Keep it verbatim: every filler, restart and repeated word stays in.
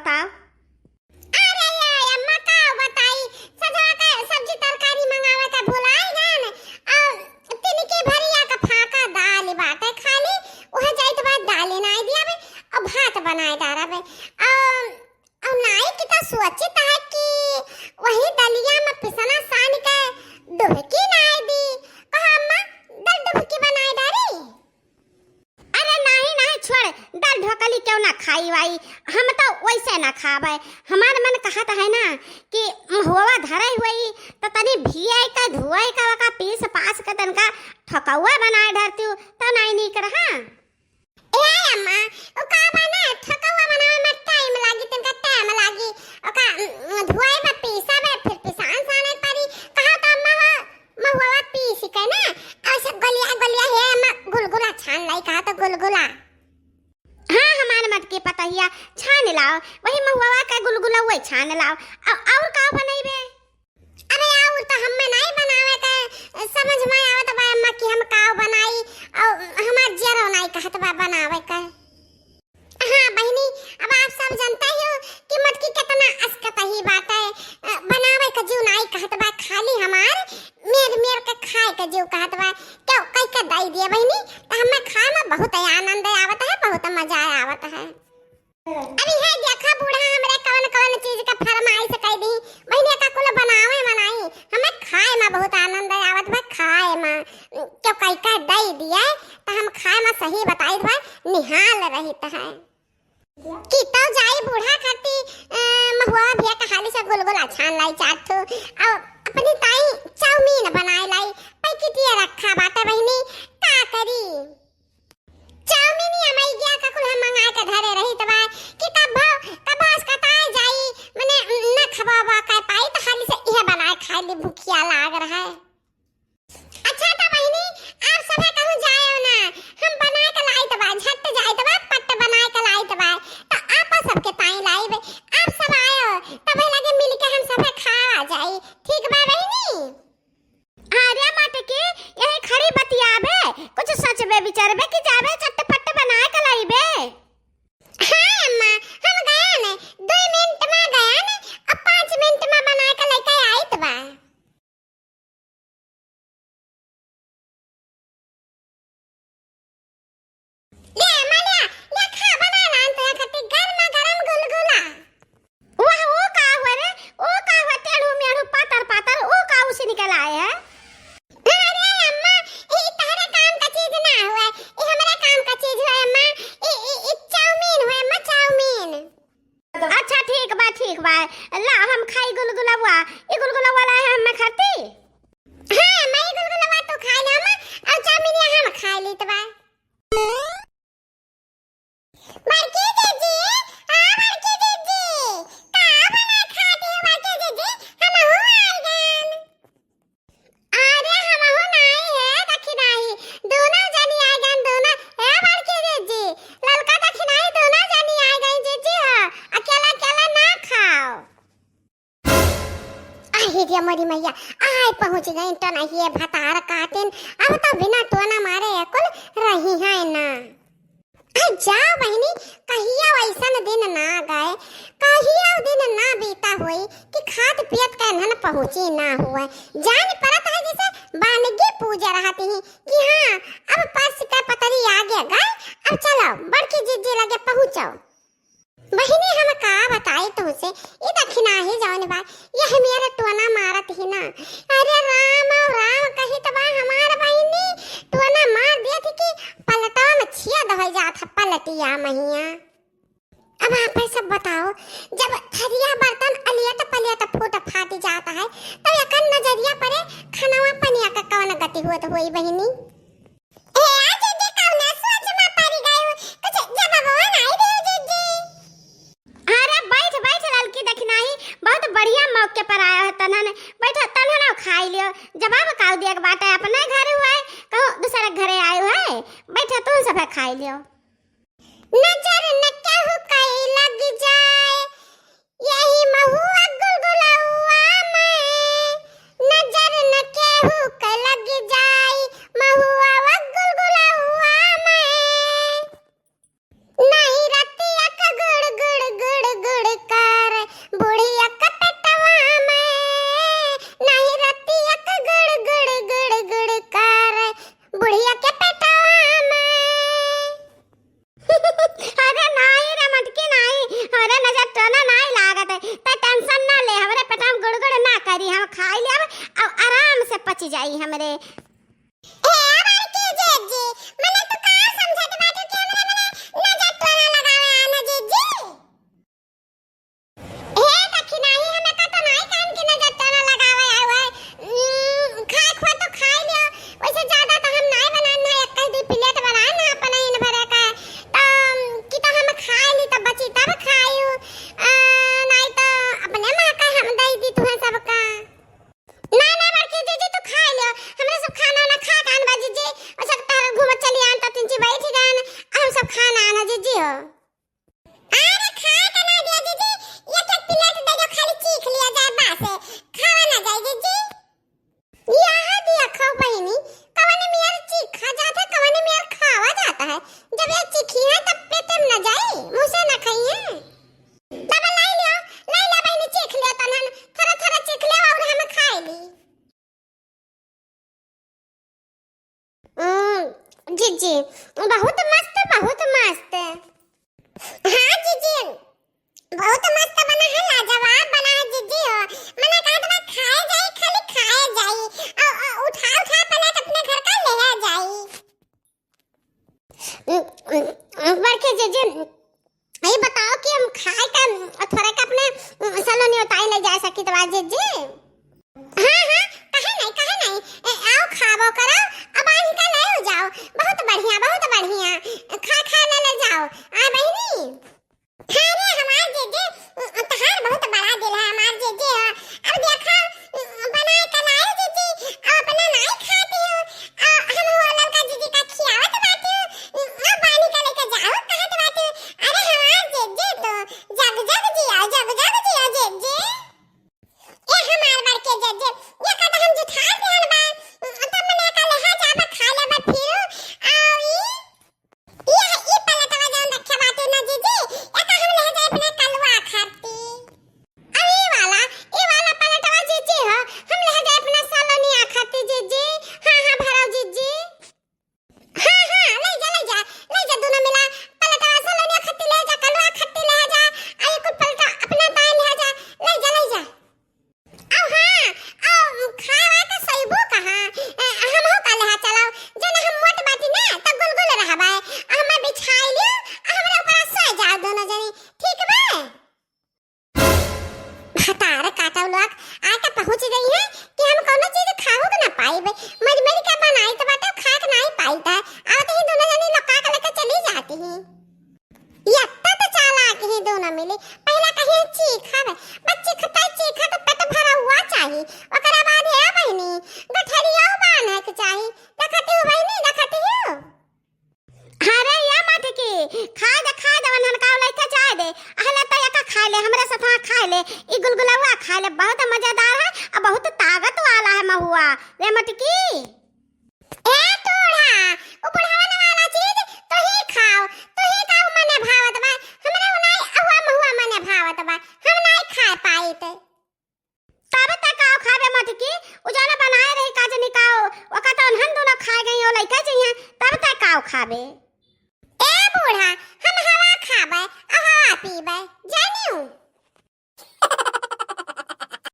बताओ। अरे ये अम्मा का बताई, सजवा के सब्जी तरकारी मंगावे के भुलाई गन। और तिनकी भरिया के फाका दाल बाटे खाली, उहे जाइत बा दाल नाई दियाबे और भात बनाए डारबे। और, और नाई की तो सोचित है कि वही दलिया में पिसना सान के डुबकी नाई दी। कहा अम्मा, दल डुबकी बनाए डारी। अरे नाही, नाही, छोड़, दाल ढोकली क्यों ना खाई वाई, हम तो वैसे ना खाबे। हमार मन कहत है ना कि महुआ धरे हुई तो तनी भियाई का धुआई का वका पीस पास के तनका ठोकौआ बनाए धरती हूँ तो नहीं नीक रहा। ए अम्मा, ओ का बा ना, ठोकौआ बनावे में टाइम लागी, तनका टाइम लागी। ओका, उम, धुआई में पीसा में फिर पिसान साने परी। कहा तो अम्मा हो, महुआ पीस के ना, ऐसे गोलिया, गोलिया हे, अम्मा गुलगुला छान लाई, कहा तो गुलगुला। हाँ, हमार मटकी पतहिया छान लाओ, वही महुआ का गुलगुला वही छान लाओ। और, और का बनइबे? अरे और तो हमें नहीं बनावे के समझ में आवत बा अम्मा कि हम का बनाई, और हमार जियरो नहीं कहत बा बनावे के। हाँ बहिनी, अब आप सब जानते ही हो कि मटकी कितना असकतही बाटे। अ, बनावे का जीव नाई कहत बा, खाली हमार मेर मेर के खाए का जीव कहत बा। क्यों कई के दई दिए बहिनी, तो हमें खाए में बहुत आनंद आवत है, बहुत मजा आवत है। अभी है देखा बूढ़ा हमरे कवन कवन चीज का फरमाइश कई दी बहिनी, का कुल बनावे में नाई, हमें खाए में बहुत आनंद आवत बा, खाए में। क्यों कई के दई दिए तो हम खाए में सही बताई बा, निहाल रहित है। कि तौ जाई बूढ़ा खाती, अ, महुआ भिया के हाली से गुलगुला छान लाई चार ठो, और अपनी ताई चाउमीन बनाए लाई, पैकेटिया रखा बाटे बहिनी, का करी? चाउमीन या मैगिया का कुल हम मंगा के धरे रही तबा, कि तब, तब बस कताए जाई, मने न खबा बा कर पाई, तो हाली से इहे बनाए खाए ली, भूखिया लाग रहा है। अच्छा त बहिनी, आप सभे कहूँ जाएव ना, हम बनाए के लाइत बा, झट जाइत बा, पट बनाए के लाइत बा, त आप सबके ताई लाइब, आप सब आएव, तबे लगे मिल के हम सभे खावा जाई, ठीक बा बहिनी? अरे मटकी, यही खड़ी बतियाबे, कुछ सोचबे विचारबे कि जाबे चटपट बनाए के लाइबे। हाँ अम्मा, हम गयन, दो मिनट में गयन, अब पाँच मिनट में बनाए के लेके आइत बा। ले, अम्मा, ले, ले, खा, बना लान तोहे खातिर गरमा गरम गुलगुला। वाह, ओ का हुआ रे? ओ का हुआ? टेढ़ू मेढ़ू, पातर पातर, ओ का उसी निकल आए है? अरे अम्मा, ई तहरे काम का चीज ना हुआ, ई हमरे काम का चीज हुआ अम्मा। ई, ई, ई चाउमीन हुआ अम्मा, चाउमीन। अच्छा ठीक बा, ठीक बा। ला हम खाई गुलगुलवा। ई गुलगुलवा ला है हमें खाती। हाँ, मैं गुलगुलवा तू खाई ला हम, और चाउमीनिया हम खाई लीत बा। बड़की जीजी, हाँ बड़की जीजी, का बना खाती हो बड़की जीजी? हम हो आइगन। अरे हमहू नाई है दखिनाही, दोनों जनी आ गन, दोनों। ए बड़की जीजी, ललका दखिनाही दोनों जनी आ गई जीजी हो, अकेला अकेला ना खाओ। अरे रे मोरी मैया, आए पहुँच गई तो नहीं ये भतार काटिन, अब तो बिना टोना मारे ये कुल रही है ना। आ जा बहिनी, कहिया वैसन दिन ना गए, कहिया दिन ना बीता होई कि खात पियत के एन्हन पहुँची ना हुए। जान परत है जैसे बानगी पूजा रहती ही कि हाँ, अब परस के पतरी आगे गए, अब चलो बड़की जीजी लगे पहुँचो। बहिनी हम का बताई तुमसे, ई दखिनाही जौन बा, यह मेरा टोना मारत ही ना। अरे राम और राम कहित बा हमार बहिनी, टोना मार दिया थी कि पलटवा में छिया दहल जात है, पलटिया महिया। अब आप ही सब बताओ, जब थरिया बर्तन अलियट पलियट फूट फाट जाता है, तब एकर नजरिया परे, खानवा पनिया का कौन गति होत होई बहिनी? ए, आ जीजी, कौने सोच में पड़ गयू? कुछ जवाबो नहीं दे जीजी। अरे बैठ, बैठ ललकी दखिनाही, बहुत बढ़िया मौके पर आया है तनन। बैठ, तनहन खाई लियो। जवाब काऊ दिया के बाटे, अपने घर हुआ है, कहूँ दूसरे घरे आयु है। बैठ, तू सब खाई लियो। नजर न केहू कई लग जाए, यही महुआ गुलगुलौआ में। नजर न केहू के लग जाई, महुआ गुलगुलौआ में। नहीं रतिया के गुड़ गुड़ गुड़ गुड़ अरे हम खाई लेब, अब आराम से पचि जाई हमरे। ए, बड़की जीजी, मने तू का समझत बाटू कि हमरा मने नजर तो ना लगावे आना जीजी? हे दखिनाही, हमें का तो नाई काम की नजर तो ना लगावे आवे। उम, खाए खुआ तो खाई लियो, वैसे ज्यादा तो हम नाई बनान ना, एक ही दुई plate बनान ना अपन इन भरे का। तो, उम, कि तो हम खाई ली तो बची तब खायू, आ, नाई तो अपने माँ का हम दे दी तुहे सबका। ना, ना, बड़की जीजी, तू खाई लियो। हमरा सब खाना वाना खा के आन बा जीजी। अच्छा, तहरा घूमत चली आन, त तीन ची बैठ जान। आ हम सब खाना आना जीजी हो। अरे, खा के ना दिया जीजी, एक एक plate दे दो, खाली चीख लिया जाए, बस। खावा ना जाए जीजी। यह देखो बहिनी, कवन मेर चीखा जात है, कवन मेर खावा जाता है। जब ये चीखी है, तब पेट में न जाई, मुँह से न खाई है। तब लाई लियो, लाई लियो बहिनी, चीख लियो तनन, थोड़ा थोड़ा चीख लियो और हम खाए ली। उम, जीजी, बहुत मस्त, बहुत मस्त। हाँ जीजी, बहुत मस्त बना है, लाजवाब बना है जीजी हो। मने कहत बा खाए जाई, खाली खाए जाई। अ, अ, उठा, उठा plate अपने घर का ले आ जाई। उम, उम, उम, बड़के जीजी, ये बताओ कि हम खाए का थोड़ा का अपने, उम, सलोनी उताई ले जा सकी तो जीजी? हाँ, हाँ, काहे नहीं, काहे नहीं? ए, आओ खाबो करो, अब आज का ले जाओ। बहुत बढ़िया, बहुत बढ़िया। खा, खा ले, ले जाओ। आ बहिनी। अरे हमार जीजी, तहार बहुत बड़ा दिल है हमार जीजी हो। अब देखा, बनाए के लाए जीजी, अब अपना नाई खाती हो। आ, हम हो ललका जीजी का खियावत बाटी हो। अब पानी का लेके जाओ कहत बाटी हो। अरे हमार जीजी तो जग जग जिया, जग जग जिया जीजी। ए हमार बड़के जीजी, ये कद हम जुठार दिहन बा, तब मने का लेहा जाबा खा लेबा फिर। आओ ई ये, ई पलटवा जौन रखे बाटे ना जीजी, एका हम ले जाए अपने कलुआ खाती। अब ई वाला, ई वाला पलटवा जीजी हो, हम ले जाए अपना सलोनिया खाती जीजी। हाँ, हाँ, भरव जीजी। हाँ, हाँ, ले जा, ले जा, ले जा, दोनों मिला पलटवा सलोनिया खाती ले जा, कलुआ खाती ले जा, आ ये कुल पलटा अपना दाएं ले जा, ले जा, ले जा। अउ हाँ, अउ खावा का सइबो कहाँ? ए, हमहू का लेहा चलाओ, जने हम मोट बाटी ना, त गुलगुल रहबे। आ हमें बिछाई लियो, आ हमरे ऊपर सो जाओ दोनों जनी, ठीक बा? भतार काटव लोग, आके पहुँच गई है कि हम कौनो चीज खाहू के ना पाइबे। मर मर के बनाई त बाटे, खा के नाई पाई त, आवत ही दोनों जनी लुका के लेके चली जाती ही। यत्ता तो चालाक ही दोनों मिली। पहला कहीं चीखब, बस चीखता ही चीखा तो पेट भरा हुआ चाही। ओकरा बाद हे बहिनी, गठरिया बांधे के चाही। देखती हो बहिनी, देखती हो? अरे या मटकी, खा जा, खा जा, वनन का लइका जाए दे। अहले तो एका खा ले, हमरे साथ खा ले, ई गुलगुलवा खा ले, बहुत मजेदार है और बहुत ताकत वाला है महुआ। रे मटकी। ए टूढ़ा, उ बुढ़ावन वाला चीज तू ही खाओ, तू ही का उ मने भावत बा, हमरे उ नाई अहुआ महुआ मने भावत बा, हम नाई खाए पाइत। तब तक काव खाबे मटकी, उ जाना बनाए रही काजनी काव, ओका तो उन्हन दोनों खाए गई हो लइका जइहें, तब तक काव खाबे। ए बूढ़ा, हम हवा खाबे, आ हवा पीबे, जानियो?